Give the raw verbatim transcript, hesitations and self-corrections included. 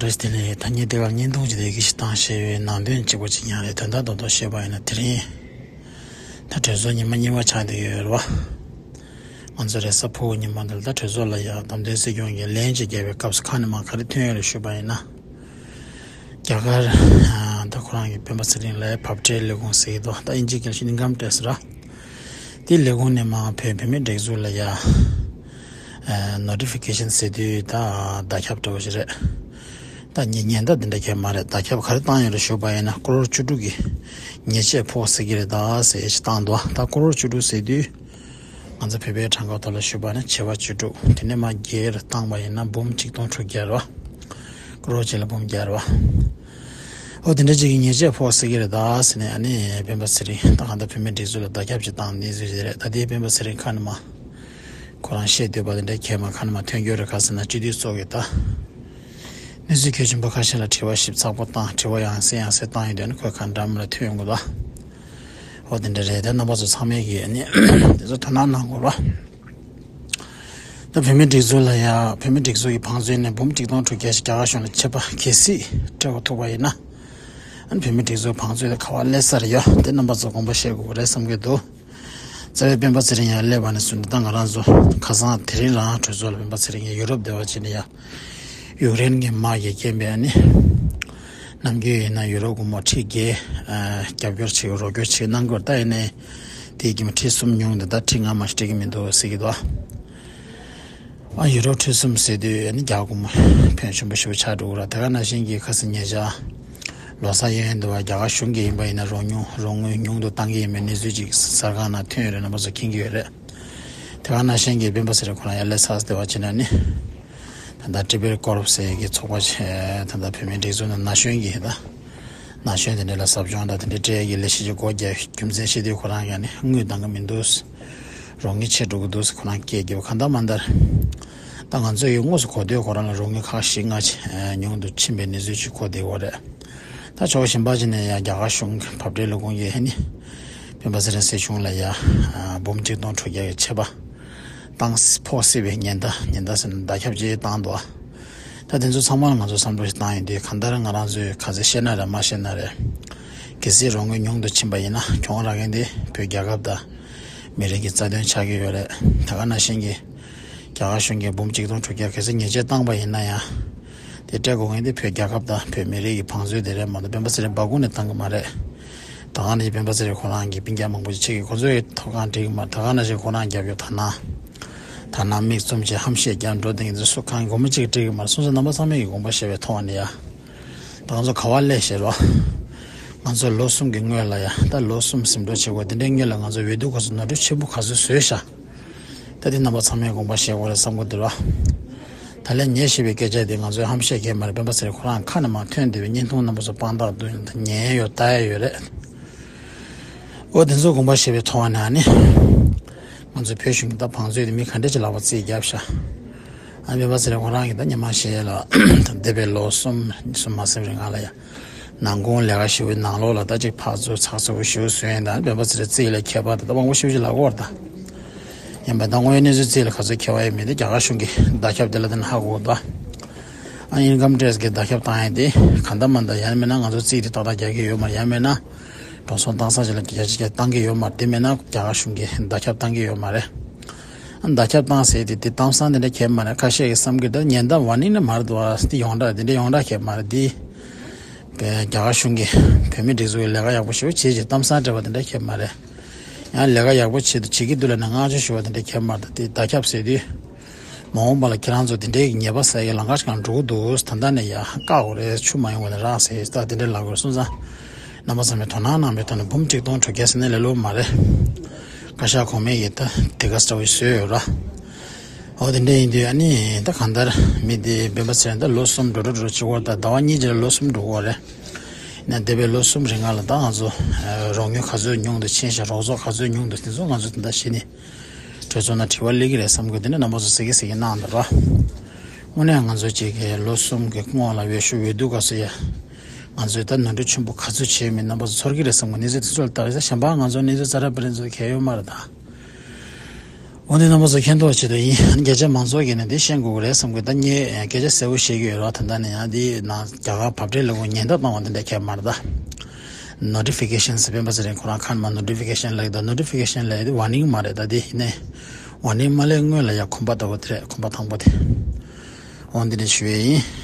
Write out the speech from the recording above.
རེས་དེ་ནས་ཐ་སྙད་དེ་གར་བརྙན་ཐུང་ཅིག་དེ་གི་ཞིག་བཏང་བཤད་པའི་ནང་དོན་གཅིག་པ་གཅིག་རྐྱང་རེད། དོན་དག་རྡོག་རྡོག་བཤད་པ་ཡིན་ན། དེ་རིང་ད་གྲོས་ཚོགས་ཉི་མ་གཉིས་པ་ཆགས་བསྡད་ཡོད་རེད་བ། ང་ཚོ་རེས་གཟའ་ཕུར་བུ་ཉི་མ་འདིར་ད་གྲོས་ཚོགས་ལ་ཡ་བདམས་ཐོན་སྲིད་སྐྱོང་གི་ལན་ཅིག་བརྒྱབ་པའི་སྐབས་སུ་ཁ་ནས་མར་ག་རེ་ཐོན་ཡོད་རེད་ཞུས་པ་ཡིན་ན། རྒྱ་གར་ད་ཁོ་རང་གི་སྤེན་པ་ཚེ་རིང་ལ་ཕབ་སྤྲད་ལས་ཁུངས་ཟེར་གྱི་འདུག་ད་ཨིན་ཇི་སྐད་ལ་ཤིན་ཀམ་ཏེས་ར། དེ་ལས་ཁུངས་ནས་མར་བོད་བོད་མིའི་སྒྲིག་འཛུགས་ལ་ཡ་ནོ་ཊི་ཕི་ཀེ་ཤན་ཟེར་དུས་ད་བརྡ་ཁྱབ་འདྲ་བོ་ཞིག་རེད། ད་ཉེ་ཉེན་བརྡ་འདི་འདྲ་ཁྱབ་མ་རེད། བརྡ་ཁྱབ་ག་རེ་བཏང་ཡོད་རེད་ཞུས་པ་ཡིན་ན། ཀོ་རོར་བཅུ་དྲུག་གི་ཉེས་ཆད་ཕོག་ཟེར་གྱི་རེད་ད་ཟེར་ཞིག་བཏང་འདུག་ད་ཀོ་རོར་བཅུ་དྲུག་ཟེར་དུས་ང་ཚོ་བོད་པའི་གྲངས་ཀ་ཐོག་ལ་ཞུས་པ་ན་བྱེ་བ་བཅུ་དྲུག་དེ་ནས་མར་བརྒྱད་རུ་བཏང་པ་ཡིན་ན་འབུམ་གཅིག་སྟོང་དྲུག་བརྒྱ་རེད་བ། ཀོ་རོར་གཅིག་ལ་འབུམ་བརྒྱ་རེད་བ། ཨོ་དེ་འདྲ་ཅིག་གི་ཉེས་ཆད་ཕོག་ཟེར་གྱི་རེད་ད་ཟེར་ནས། ཨ་ནི་སྤེན་པ་ཚེ་རིང་ད་གང་ལྟར་བོད་མིའི་སྒྲིག་འཛུགས་ལ་བརྡ་ཁྱབ་ཅིག་བཏང་གནས་ཚུལ་ཞིག་རེད། ད་དེའི་སྤེན་པ་ཚེ་རིང་ཁ་ནས་མར་ཁོ་རང་བཤད་འདོད་པ་དེ་འདྲ་ཁྱེད་མ་ཁ་ནས་མར་ཐོན་རྒྱུ་རེད། ག་ཟེར་ན་སྤྱི་འཐུས་ཚོགས་ཀྱི་ད་གནས་ཚུལ་གལ་ཆེན་པོ་ཁ་ཤས་ལ་དྲི་བ་ཞིབ་ཚགས་པོ་བཏང་། དྲི་བ་ཡང་སེ་ཡང་སེ་བཏང་ཡོད་དུས་ནི་ཁོའི་ཁ་འདྲ་མི་ལ་ཐོན་ཡོང་གི་འདུག་ཨོ་དེ་འདྲ་རེད། དེ་རྣམ་པ་ཚོ་ཚང་མས་ཀྱིས་ནི་དེ་ཚོ་དོ་སྣང་གནང་དགོས་པ། ད་བོད་མིའི་སྒྲིག་འཛུགས་ལ་ཡ་བོད་མིའི་སྒྲིག་འཛུགས་ཀྱི་བང་མཛོད་ནས་འབུམ་གཅིག་སྟོང་དྲུག་བརྒྱ་ཞིག་རྒྱ་གར་གཞུང་ལ་ཆད་པ་གལ་སྲིད་སྤྲད་དགོས་ཐུག་པ་ཡིན་ན། ཨ་ནི་བོད་མིའི་སྒྲིག་འཛུགས་བང་མཛོད་དེ་ག་པར་སླེབས་ས་རེད་ཡ། དེ་རྣམ་པ་ཚོ་དགོངས་པ་བཞེས་དགོས་ཀྱི་རེད་བསམ་གྱི་འདུག་རྩ་བའི་སྤེན་པ་ཚེ་རིང་ཡར་སླེབས་པ་ནས་བཟུང་སྟེ་ད་ང་རང་ཚོ་ཁ་སང་དེ་རིང་རང་གྲོས་ཚོགས་ལ་སྤེན་པ་ཚེ་རིང་ཡར་ཡུ་རོབ་བདེ་བ་ཅན་ནས་ཡ། ཡུཀ་རེན་གྱི་དམག་གིས་རྐྱེན་པས་ནི། ནམ་རྒྱུན་ཡིན་ན་ཡུ་རོ་སྒོར་མོ་ཁྲི་བརྒྱད་རྒྱབ་སྐྱོར་བྱེད། རོགས་སྐྱོར་བྱེད་གནང་དགོས། ད་ཡིན་ནའི་དེའི་རྒྱུ་མ་ཁྲི་གསུམ་ཉུང་འདུག་ད་ཁྲི་ལྔ་མ་ཞིག་སྤྲད་ཀྱི་མི་འདུག་ཟེར་གྱི་འདུག་ཨ་ཡུ་རོ་ཁྲི་གསུམ་ཟེར་དུས་ཨ་ནི་རྒྱ་སྒོར་མོ་ཕོན་ཆེན་པོ་ཞེ་པོ་ཆགས་འགྲོ་གི་རེད། དེ་ག་ནང་བཞིན་གྱི་ཁ་སང་ཉེ་ཆར་ལོ་གསར་གཡས་གཡོན་དུ་བ་རྒྱ་གར་གཞུང་གིས་ཡིན་པ་ཡིན་ན་རོགས་ཉུང་རོགས་དངུལ་ཉུང་དུ་བཏང་གི་ཡིན་པའི་གནས་ཚུལ་ཅིག་གསར་ཁང་ནང་ཐོན་ཡོད་རེད། རྣམ་པ་ཚོ་མཁྱེན་གྱི་ཡོད་རེད། དེ་ག་ནང་བཞིན་གྱི་སྤེན་པ་ཚེ་རིང་ཁོ་རང་ཡར་སླེབས་ཚར་བདེ་བ་ཅན་ནས་ནི། ད་ལྟ་ཊི་བེཊ་ཀོར་ཟེར་གྱི་ཚོགས་པ་ཆེ་ད་ལྟ་བོད་མིའི་སྒྲིག་འཛུགས་ནང་ན་གཞོན་གྱི་ད་ན་གཞོན་དེ་འདྲ་ལ་ཟབ་སྦྱོང་དང་དེ་འདྲ་སྤྲད་ཀྱི་ལས་གཞི་ཅིག་སྒོ་རྒྱག་རྒྱུ་མཚན་བཤད་དུས་ཁོ་རང་ཡང་ནི་དངུལ་བཏང་གི་མི་འདུག་རོགས་དངུལ་ཆད་འགྲོ་གི་འདུག་ཁོ་རང་སྐད་རྒྱབ་གང་ལྟར་མ་ལྟར། ད་ང་ཚོས་ཡང་དངོས་སུ་གོ་ཐོས་ཁོ་རང་ལ་རོགས་དངུལ་ཁག་བཞི་ལྔ་ཅིག་ཉུང་དུ་ཕྱིན་པའི་གནས་ཚུལ་ཅིག་གོ་བསྡད་ཡོད་རེད། ད་ཕྱོགས་གཞན་པ་ཅིག་ནས་ཡང་རྒྱ་གར་གཞུང་གི་ཕབ་སྤྲད་ལས་ཁུངས་ཀྱིས་ཧེ་ནི་སྤེན་པ་ཚེ་རིང་སྲིད་གཞུང་ལ་ཡ་འབུམ་གཅིག་སྟོང་དྲུག་བརྒྱ་གི་ཆད་པ་བཏང་ཕོག་སྲིད་པའི་ཉེན་བརྡ་ཉེན་བརྡ་ཟེར་ན་བརྡ་ཁྱབ་ཅིག་བཏང་འདུག་ད་དེ་ཚོ་ཚང་མ་ལ་ང་ཚོ་བསམ་བློ་ཞིག་བཏང་ཡོང་དུས་གང་ལྟར་ང་རང་ཚོས་ག་ཚོད་བཤད་ན་རེད་མ་བཤད་ན་རེད། གལ་སྲིད་རོགས་དངུལ་ཉུང་དུ་ཕྱིན་པ་ཡིན་ན་གྱོང་རག་མཁན་དེ་བོད་རྒྱལ་ཁབ་དང་མི་རིགས་ཀྱི་རྩ་དོན་ཆགས་ཀྱི་ཡོད་རེད། ད་ག་ནང་བཞིན་གྱི་རྒྱ་གར་གཞུང་གིས་འབུམ་གཅིག་སྟོང་དྲུག་བརྒྱ་གལ་སྲིད་ཉེས་ཆད་བཏང་པ་ཡིན་ན་ཡང་། དེ་སྤྲད་དགོས་མཁན་དེ་བོད་རྒྱལ་ཁབ་དང་བོད་མི་རིགས་ཀྱི་བང་མཛོད་དེ་རེད་མ་གཏོགས་སྤེན་པ་ཚེ་རིང་སྦ་ཁུག་ནས་བཏང་གི་མ་རེད། ད་ག་ནང་བཞིན་སྤེན་པ་ཚེ་རིང་ཁོ་རང་གི་སྤུན་ཀྱག་མང་པོ་ཅིག་ཁྱེད་ཀྱི་ཁོ་ཚོའི་ཐོག་ཁང་སྤྲད་ཀྱི་མ་རེད། ད་ག་ནང་བཞིན་ཁོ་རང་རྒྱབ་ཡོད་ད་ན། ད་ན་མིག་བཙུམ་བྱས་ཧམ་བཤད་རྒྱབ་འགྲོ་དེ་ངེད་ཚོ་སུ་གང་གོ་མ་ཅིག་སྤྲད་ཀྱི་མ་རེད། སོང་ཙང་རྣམ་པ་ཚང་མས་ཀྱི་དགོངས་པ་བཞེས་པའི་ཐོག་ནས་ཡ། ད་ང་ཚོ་ག་བ་སླེབས་ཤེས་རོགས། ང་ཚོ་ལོ་གསུམ་གྱི་སྔོན་ལ་ཡ་ད་ལོ་གསུམ་ཟིན་འགྲོ་བྱེད་དགོས་དེ་འདྲའི་སྔོན་ལ་ང་ཚོ་འོས་བསྡུ་སྐབས་སུ་ནོར་འཁྲུལ་ཆེན་པོ་ག་ཚོད་བཟོས་ཤག་ད་དེ་རྣམ་པ་ཚང་མས་དགོངས་པ་བཞེས་དགོས་རེད་བསམ་གྱི་འདུག་ར། ད་ལན་ཉེས་ཞེས་པའི་སྐད་ཆ་དེ་ང་ཚོས་ཧམ་བཤད་མཁན་མ་རེད། སྤེན་པ་ཚེ་རིང་ཁོ་རང་ཁ་ནས་མར་ཐོན་བསྡད་པའི་བརྙན་ཐུང་རྣམ་པ་ཚོ་དཔང་རྟགས་ཏུ་ཉན་ཡོད་ལྟ་ཡ་ཡོད་རེད། འོ་དེ་ཚོ་དགོངས་པ་བཞེས་པའི་ཐོག་ནས་ཨ་ནི། ང་ཚོའི་བོད་གཞུང་གི་ད་བང་མཛོད་དེ་མི་ག་འདྲ་ཅིག་ལག་པ་རྩིས་བརྒྱབ་ཤག་ཨ་སྤེན་པ་ཚེ་རིང་ཁོ་རང་གིས་ད་ཉི་མ་ཞེ་ལ་འདས་པའི་ལོ་གསུམ་གསུམ་མ་ཟིན་རིང་ང་ལ་ཡ། ནང་ཁུངས་ལས་ཀ་ཞེ་པོའི་ནང་ལོགས་ལ་ད་ཅིག་ཕར་ཚུར་ཚགས་ཚུད་པོ་ཞེ་པོ་བཟོས་ཡིན། ད་སྤེན་པ་ཚེ་རིང་རྩིས་ལ་མཁས་པ་ད་ད་དབང་པོ་ཞེ་པོ་ཅིག་ལབ་དགོས་རེད་ད། ཡིན་པ་ད་དངོས་ཡོད་གནས་ཚུལ་རྩིས་ལ་ག་ཚོད་མཁས་པ་ཡོད་མེད་དེ་རྒྱ་གར་གཞུང་གི་བརྡ་ཁྱབ་དེ་ལ་བརྟེན་ནས་ཧ་གོ་གི་འདུག་ཨ་ཨིན་ཀམ་ཊེག་སི་གི་བརྡ་ཁྱབ་བཏང་ཡ་དེ་གང་ལྟར་མ་ལྟར་ཡང་མིན་ན་ང་ཚོ་རྩིས་དེ་ཏག་ཏག་རྒྱག་གི་ཡོད་མ་རེད། ཡང་མིན་ན་འགྲོ་སོང་བཏང་ས་ཅིག་ལ་རྒྱ་ཆེ་རྒྱ་བཏང་གི་ཡོད་མ་རེད། དེ་མིན་ན་རྒྱ་གར་གཞུང་གི་བརྡ་ཁྱབ་བཏང་གི་ཡོད་མ་རེད། ཨ་བརྡ་ཁྱབ་བཏང་ཟེར་དེ་དེ་གཏམ་བཟང་དེ་འདྲ་ཁྱེད་མ་རེད། ཁ་ཤས་ཀྱི་བསམ་གི་འདུག་ཉེན་བརྡ་ཝར་ནིང་ནི་མ་རེད་འདུག་ཨ་དེ་ཡོངས་གྲགས་དེ་འདྲ་ཡོངས་གྲགས་ཁྱེད་མ་རེད་དེ། རྒྱ་གར་གཞུང་གིས་བོད་མིའི་སྒྲིག་འཛུགས་ཀྱི་ལས་ཀ་ཡག་པོ་ཞེ་པོ་བྱེད་ཅེས་གཏམ་བཟང་སྤྲད་པ་དེ་འདྲ་ཁྱེད་མ་རེད། ཡང་ལས་ཀ་ཡག་པོ་བྱེད་དུ་བྱེད་ཀྱི་འདུག་ལབ་ནས་བསྔགས་བརྗོད་ཞུ་བ་དེ་འདྲ་ཁྱེད་མ་རེད། དེ་བརྡ་ཁྱབ་ཟེར་དུས། མ་འོངས་པ་ལ་ཁྱེད་རང་ཚོ་དེ་འདྲའི་ཉེས་པ་བསགས་ཀྱི་ལམ་ཁ་ཞིག་ནང་འགྲོ་གི་འདུག་ད་ལྟ་ནས་ཡ་བཀག་དགོས་རེད། ཆུ་མ་ཡོང་བ་ནས་རག་ཟེར་ད་དེ་འདྲ་ལབ་དགོས་སོང་ཙང་། རྣམ་པ་ཚང་མས་དོ་སྣང་གནང་བའི་ཐོག་ནས་འབུམ་གཅིག་སྟོང་དྲུག་བརྒྱ་ཟེར་ནས་ལས་སླ་པོ་མ་རེད། བཀའ་ཤག་གོང་མས་ཡིན་ད་དེ་ག་འདྲ་བོ་བཟོས་ཡོད་ར། འོ་དེ་འདྲ་ཡིན་དུས་ཨ་ནི་ད་གང་ལྟར་མི་དེ་སྤེན་པ་ཚེ་རིང་ད་ལོ་གསུམ་འགྲོ་འགྲོ་འགྲོ་བྱེད་དགོས་ད་ཟླ་བ་གཉིས་རྗེས་ལ་ལོ་གསུམ་འགྲོ་གི་རེད། ན་འདས་པའི་ལོ་གསུམ་རིང་ལ་ད་ང་ཚོ་རོགས་དངུལ་ག་ཚོད་ཉུང་དུ་ཕྱིན་ཤག་རོགས་ཚོགས་ག་ཚོད་ཉུང་དུ་དེ་ཚོ་ང་ཚོ་དེ་འདྲ་བྱས་ནས་གྲོས་ཚོགས་ནང་དྲི་བ་སླེབས་ཀྱི་རེད་བསམ་གི། དེ་ནས་རྣམ་པ་ཚོ་ཟེར་གི་ཟེར་གི་གནང་འདུག་ར། དངོས་གནས་ང་ཚོ་གཅིག་གི་ལོ་གསུམ་གི་སྔོན་ལ་འོས་ཤོག་འོས་བསྡུ་སྐབས་སུ་ཡ། ང་ཚོས་ད་ནོར་འཁྲུལ་ཆེན་པོ་ག་ཚོད་བྱས་མིན་རྣམ་པ་ཚོ་ཚོར་གི་རེད་བསམ་གི། གནས་ཚུལ་དེ་ཚོ་ལ་ལྟ་བས་ད་གཞན་པ་ང་ཚོ་གནས་ཚུལ་རྩ་ར་པ་རེ་ཚོ་གལ་ཡོད་མ་རེད་ད། འོ་འདི་རྣམ་པ་ཚོ་མཁྱེན་རྟོགས་བྱེད་དུ་ཡིན། རྒྱ་ཆེ་མང་ཚོགས་ཀྱིས་ནི་འདི་ཤེས་དགོས་ཀྱི་རེད་བསམ་གི། ད་ངས་སྐད་ཆ་གསལ་པོ་བཤད་ཀྱི་ཡོད་ར། ད་ལྟ་ནས་ཡང་འདི་ནང་རྒྱ་གར་བབ་འབྲེལ་ལ་གོ་ཉེན་བརྡ་བཏང་བ་འདི་འདྲ་ཁྱད་མ་རེད་ད། ནོ་ཊི་ཕི་ཀེ་ཤན་ཟེར་བས་པ་ཟེར་རིང་ཁོ་རང་ཁ་ནས་མ་ནོ་ཊི་ཕི་ཀེ་ཤན་ལབ་ཀྱི་འདུག་ནོ་ཊི་ཕི་ཀེ་ཤན་ལབ་ཡ་དེ་ཝར་ནིང་མ་རེད། ད་དེ་ཡིན་ནའི་ཝར་ནིང་མ་སླེབས་སྔོན་ལ་ཡ་གོམ་པ་ལྟ་བུ་དེ་རེད། གོམ་པ་དང་པོ་དེ། འོ་འདི་འདྲ་ཞུ་ཡས་ཡིན།